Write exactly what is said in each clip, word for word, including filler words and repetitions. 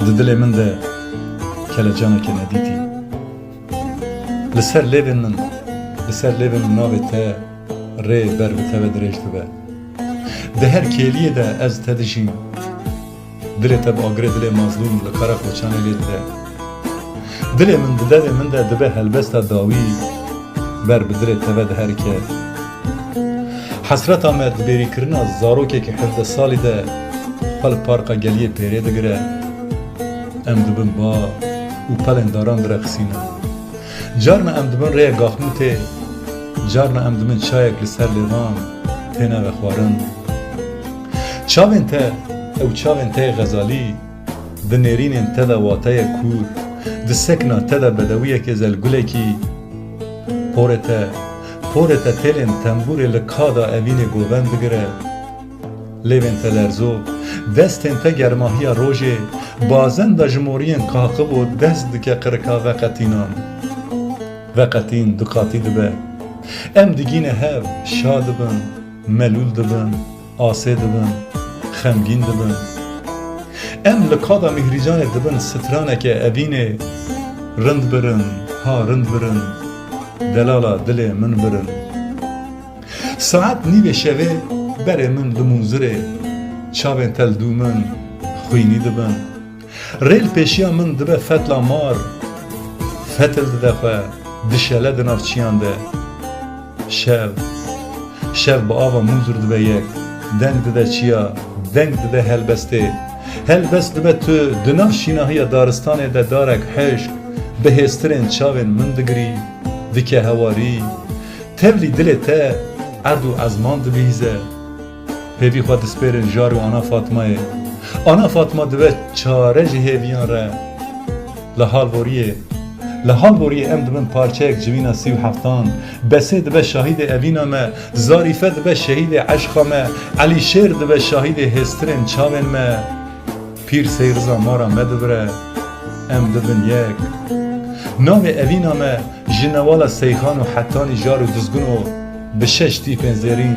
Di dilê min de kelecaneke nedîtî. Li ser lêvên min, li ser lêvên min navê te rê ber bi te ve dirêj dibe. Di her kêliyê de ez te dijîm. Dilê te bi agirê dilê mazlûm li kara koçanê lê dide. Dilê min di devê min de dibe helbesta dawî, ber bi dilê te ve diherike. Hesreta me di bêrîkirina zarokekî hevdeh salî de xwe li parka geliyê pêrê digire. Em dibin ba û pelên daran direqisînin. Carna em dibin rêyek gaxmûtê, carna em dibin çayek li ser lêvan têne vexwarin. Çavên te, ew çavên te yê xezalî, di nêrînên te de wateyek kûr, di sekna te de bedewiyekê zelgulekî, porê te, porê te têlên tembûrê li ka da evînê govend digire. Lêvên te lerzo, destên te germahiya rojê, bazen da ji moriyên kaqibo dest dike qirika veqetînan. Veqetîn duqatî dibe. Em digîne hev, şa dibin, melûl dibin, asê dibin, xemgîn dibin. Em li ka da mîhrîcanê dibin straneke evînê, rind birin, ha rind birin, delala dilê min birin. Saet nîvê şevê berê min li mûnzirê, çavên te li dû min xwînî dibin. Rê li pêşiya min dibe fetla mar, fetil dide xwe, dişele di nav çiyan de. Şev, şev bi ava mûnzir dibe yek, deng dide çiya, deng dide helbestê. Helbest dibe tu di nav şînahiya daristanê de darek hişk, bi hêstirên çavên min digirî, dike hewarî. Tevlî dilê te erd û ezman dibihîze. Hêvî xwe dispêrin jar û Ana Fatmayê. Ana Fatma dibe çare ji hêviyan re. Li halboriyê, li halboriyê em dibin parçeyek civîna sî û heftan. Besê dibe şahîdê evîna me. Zarîfe dibe şehîdê eşqa me. Elîşêr dibe şahîdê hêstirên çavên me. Pîr Seyriza mara me dibire, em dibin yek. Navê evîna me ji newala Seyxan û Hetanî jar û Dizgin û bi şeş tîpên zêrîn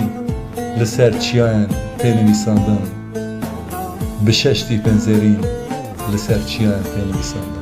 li ser çiyayên tê nivîsandin. Bi şeş tîpên zêrîn li ser çiyayên tê nivîsandin.